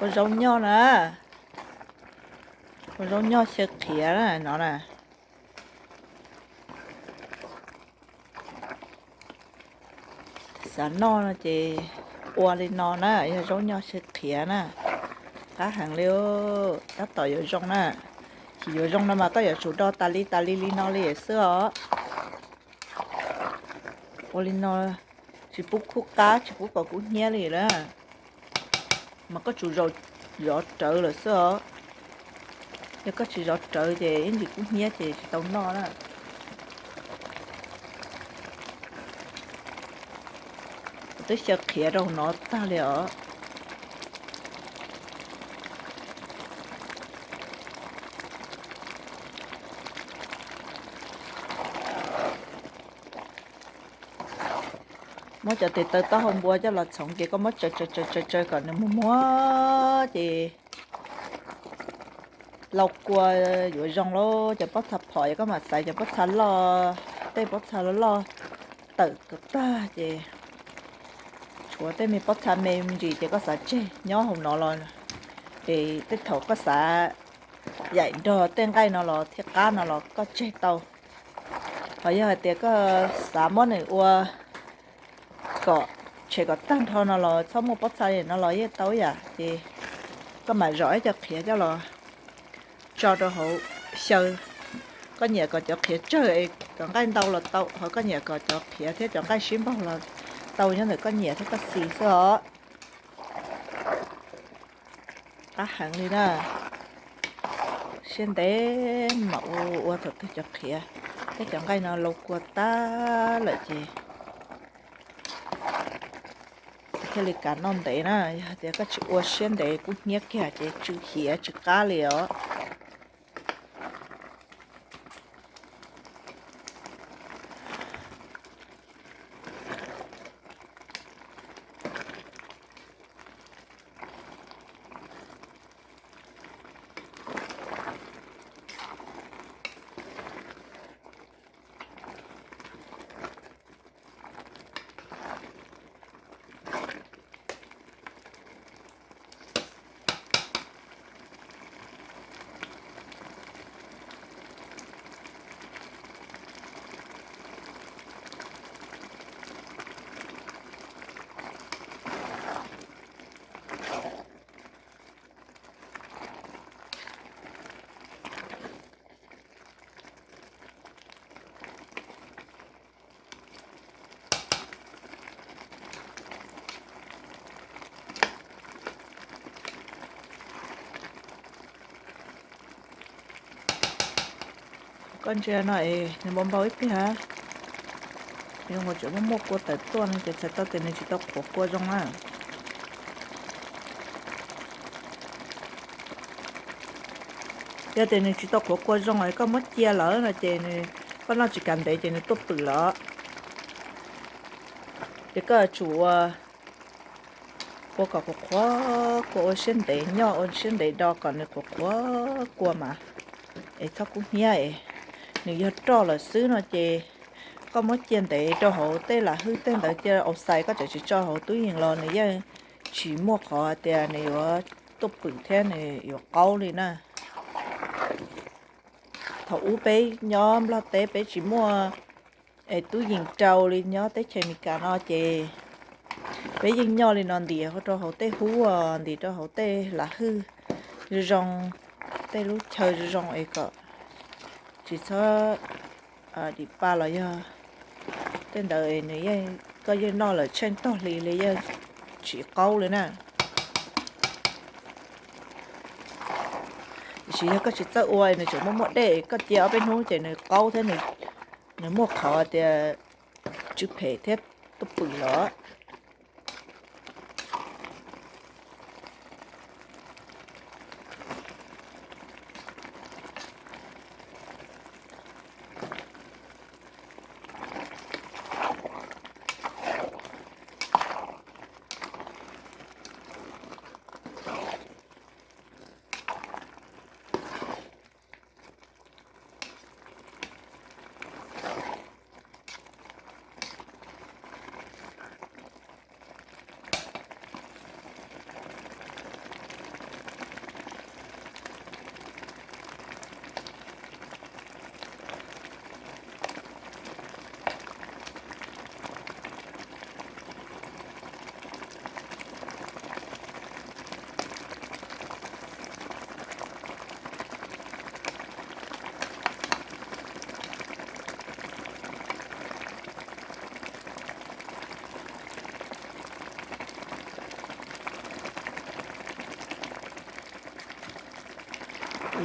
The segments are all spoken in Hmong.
Ua zaub nyoj na, ua zaub nyoj xyaw qhiav na no na. Xav noj no ces ua li no na, yog zaub nyoj xyaw qhiav na, qab heev li, tab tom yuav zoo na. Tsis yuav zoo no mas koj yuav tsum do tas li tas li li no li xwb os. Ua li no tsis pub kub qab, tsis pub kom kub hnyiab li lawm, mas koj tsum zov rawv lawm xwb os. Yog koj tsis zov rawv ces ib ntsis kub hnyiab ces tsis tau noj na. Twb xyaw qhiav rau no tag li os. Muab cov tes taw taub hau npua coj los txhoov ces koj muab tsaws tsaws tsaws tsaws kom nws muag muag ces lau kua yuav zoo lawm. Cov pob txha phom ces koj mam xaiv cov pob txha loj, tej pob txha loj loj tawm kom tag ces tshuav tej me pob txha me me ntsis ces koj xav tseg nyob hauv no los, es tej thaum koj xav yaim nrog tej nqaij no los thiab qab no los koj tseg tau. Ho yog hais tias koj xav muab nws ua kom tshem kom tag nrho no los txhob muaj pob txha li no los yeej tau yam ces koj mam zom ib co qhiav coj los tso rau hauv xyaw. Koj nyiam kom cov qhiav tsawg es cov nqaij ntau los tau, ho koj nyiam kom cov qhiav thiab cov nqaij sib npaug los tau, nyob ntawm koj nyiam thiab koj xis xwb os. Qab heev li na. Siab ntev mam ua ua thaum twg cov qhiav thiab cov nqaij no lau kua tag lawm ces thiaj li kav noj ntev na. Yog hais tias koj tsis ua siab ntev kub hnyiab kiag ces tsw hiav tsw qab li os. Koj ntsia no es nws npau npau ib pliag, nws yuav tseem muaj muaj kua tawm tuaj no ces txhais tau tias nws tsis tau qhuav kua zoo na. Yog tias nws tsis tau qhuav kua zoo es koj muab cia lawm no ces nws, koj noj tsis kav ntev ces nws tuaj pwm lawm. Ces koj yuav tsum ua, ua kom qhuav qhuav kua, ua siab ntev nyoj, ua siab ntev do kom nws qhuav qhuav kua mas es txhob kub hnyiab es. Nws yog roj lawm xwb no ces koj muab cia ntev rau hauv tej lam hwj tej ntawd, cia aus xais, koj tseem tsis tso hauv tub yees los nws yeej tsis muaj qhov hais tias nws yuav tuaj pwm thiab nws yuav qaub li na. Thaum ub peb nyob Nplog teb peb tsis muaj es tub yees rau li nyob teb chaws Amelikas no ces peb yeej nyoj li no ntim rau hauv tej hub, ntim rau hauv tej lam hwj zoo zoo, tej lub chaw zoo zoo es kom tsis txhob dim pa los yog tej ntawd nws yeej, koj yeej noj lawm tsheej tog hli li yeej tsis qaub li na. Tiam sis yog koj tsis txawj ua nws tseem muaj muaj dej, koj cia ob peb hnub ces nws qaub thiab nws muaj qhov tias tsw phem thiab tuaj pwm los.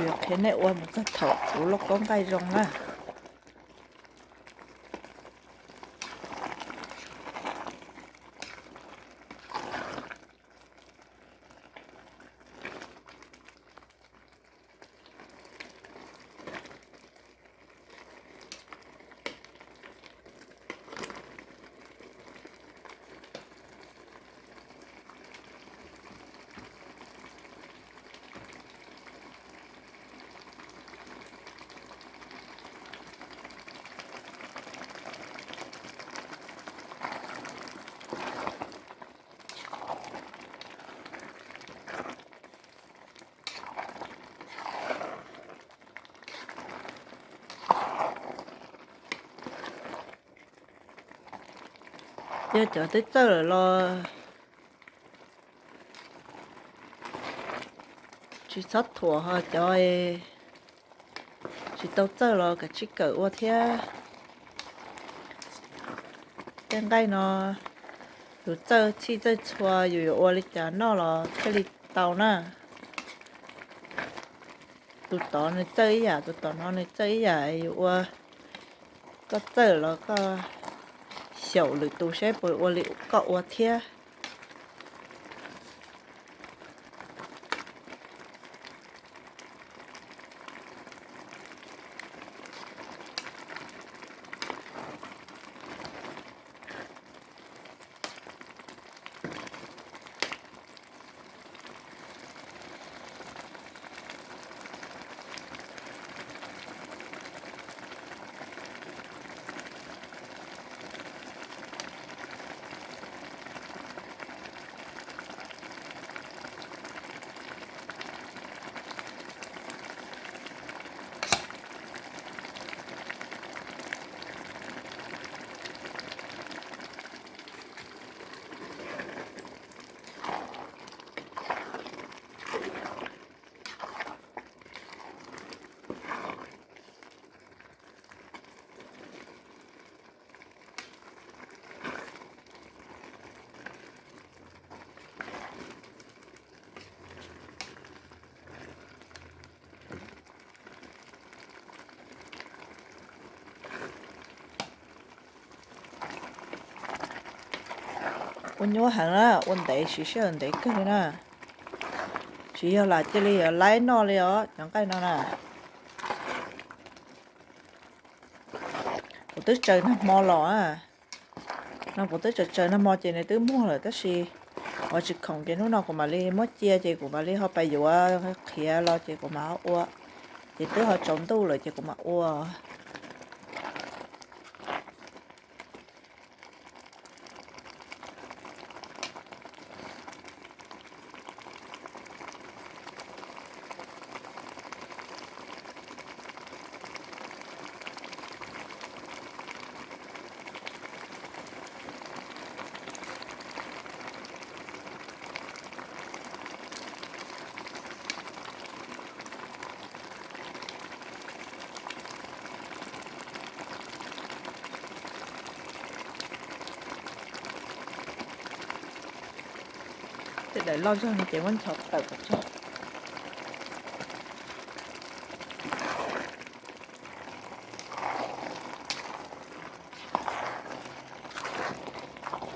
Yuav qhia nej ua mus txog thaum kuv lauj kaub nqaij zoo na. Yog cov twb txawj lawm los tsis txhob thuam, ho cov tsis tau txawj los kav tsij kawm ua thiab. Tej nqaij no yus txawj txhij txawj txhua, yus yuav ua li cas noj los thiaj li tau na. Tus tod nws txawj ib yam, tus tom no nws txawj ib yam, yus ua, koj txawj los koj xyaum lwm tus seb puas ua li koj ua thiab. Ua nyuaj heev na, ua ntev siv sij hawm ntev kawg li na. Tsis yog lam cia li yuav laib noj li os cov nqaij no na. Kuv twb tsaws nag hmo los, no kuv twb tsaws tsaws nag hmo ces nws twb muag lawm tab sis kuv tsis khoom ces hnub no kuv mam li muab cia ces kuv mam li ho pais yuav qhiav los ces kuv mam ho ua. Ces twb ho tsaus ntuj lawm ces kuv mam ua. Tej daim loj zog no ces muab nchos tawm kom tsawg.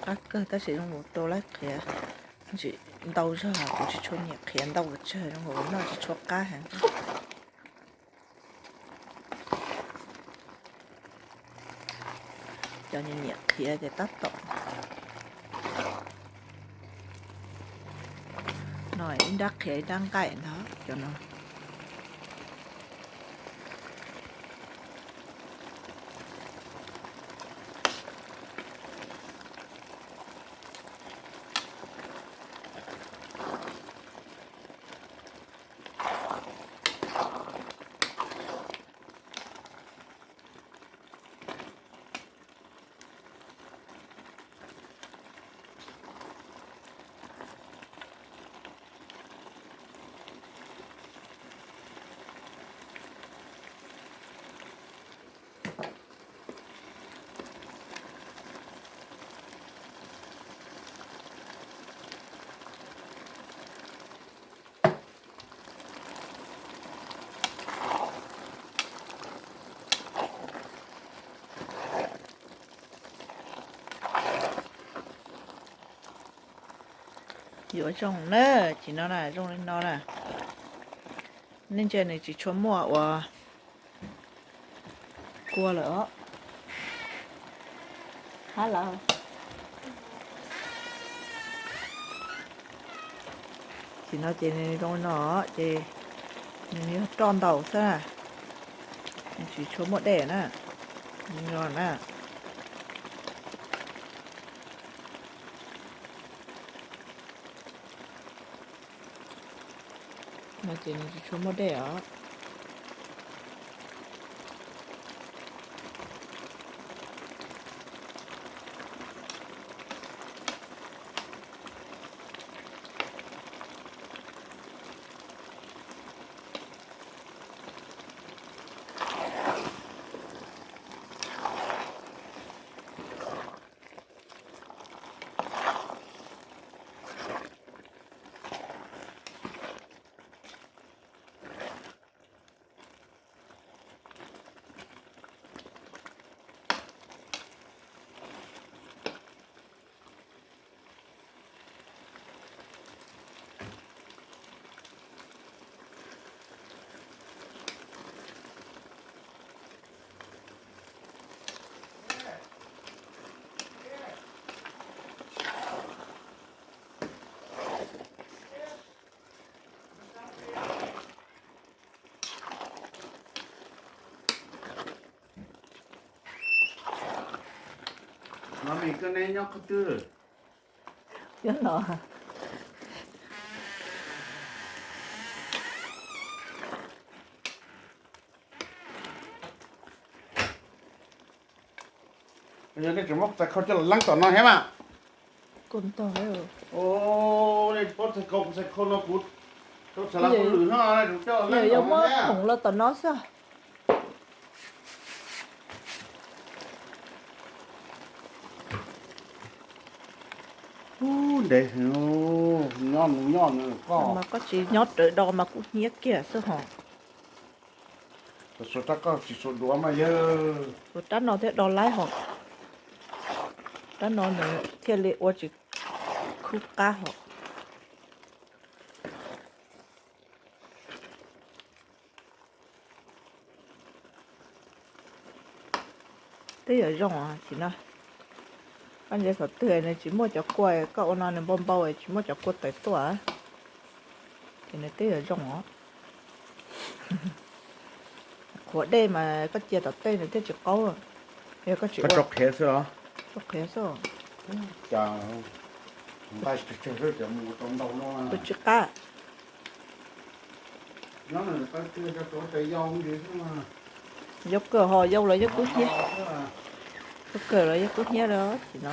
Qab kawg tab sis zoo nkaus rau laib qhiav ntau zog, kuv tsis tshua nyiam qhiav ntau pes tsawg, zoo nkaus noj tsis tshua qab heev. Cov nyiam nyiam qhiav ces tab tom no ib nrab qhiav ib nrab nqaij ntag cov no. Yuav zoo na, ces no na, zoo li no na. Nej ntsia nws tsis tshua muaj ua kua lawm os. Hab lawm. Ces no ces nws zoo li no ces nws yog roj ntaus xwb na, nws tsis tshua muaj dej na. Zoo li no na. No ces nws tsis tshua muaj dej os. Mami, koj neb nyob qhov twg? Nyob no. Yog nej tseem muab txhais khau coj los leeb tom no thiab mas. Nej muab txhais khau, txhais khau no kuv rau txhais lawv kuv lwm no, nej tseem coj los leeb tom no thiab. Khoom los tom no xwb. Ub, ntev, nyob nws nyob nws koj. Mas koj tsis nyob rawv do mas kuv hnyiab kiag xwb hos. Suav rab koj tsis suav duav mas yawg. Ua rab no thiaj do laib hos. Rab no nws thiaj li ua tsis khub qab hos. Twb yuav zoo os, tsis no. Koj ntsia thaum twg nws tsis muaj cov kua, koj ua no nws npau npau tsis muaj cov kua tawm tuaj, ces nws twb yuav zoo os. Qhuav dej mas koj cia tom tej nws thiaj tsis qaub. Yog koj tsis ua, rau qhiav xwb os. Rau qhiav xwb. Cas nqaij tsawg tsawg xwb ces mus ua rau ntau no. Ua tsis qab. Yau kawg ho yau los yog kub hnyiab. Yau kawg los yog kub hnyiab lawm tsis no.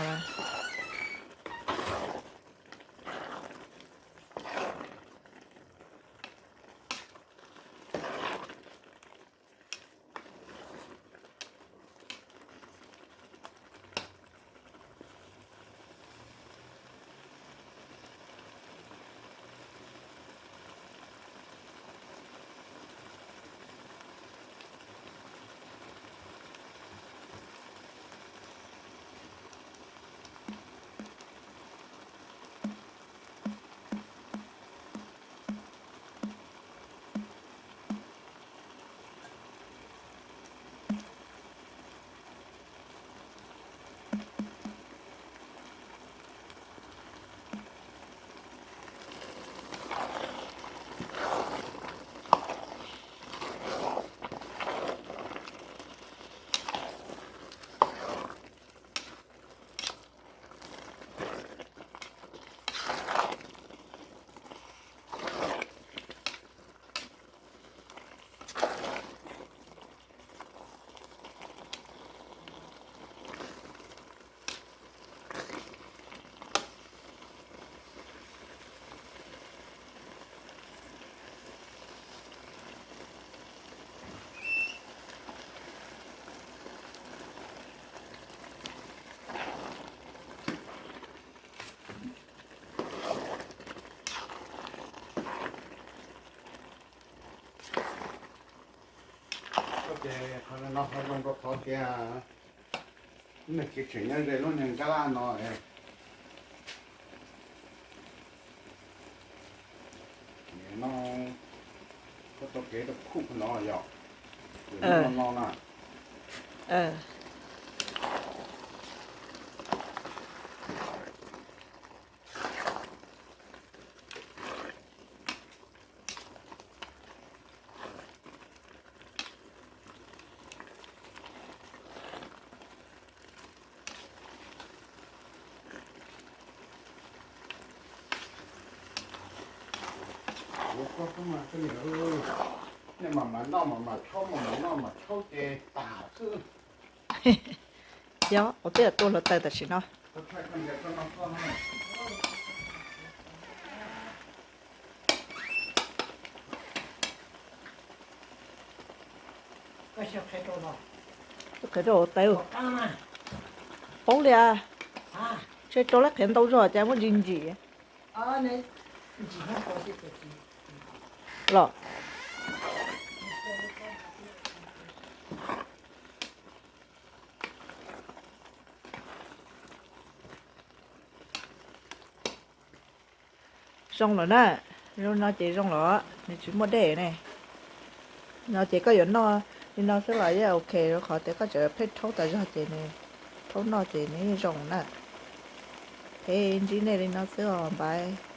Ces qhov no qhov zoo rau qhov tias nej kev tseem nyob ze lub niag kab laj no. No, koj tau kev rau khuj no yog, no na. Ua koj tub mas, nej mam mam noj mam mam tshaub, mam mam noj mam tshaub ces tas xwb. Yog ua twb tuaj hluav taws tam sim no. Qhia rau hauv taws. Poob li as. Tshe rau lab qhiav ntau zog cas muab ntsis ntsim. Los. Zoo lawm na, zoo no ces zoo lawm, nws tsis muaj dej ne. No ces koj yuav noj li no xwb los yeej ok, rau qhov tias koj tseem pheej rhaub tas zog ces nws rhaub noj ces nws yeej zoo na. Ces ntsib nej li no xwb os, bye.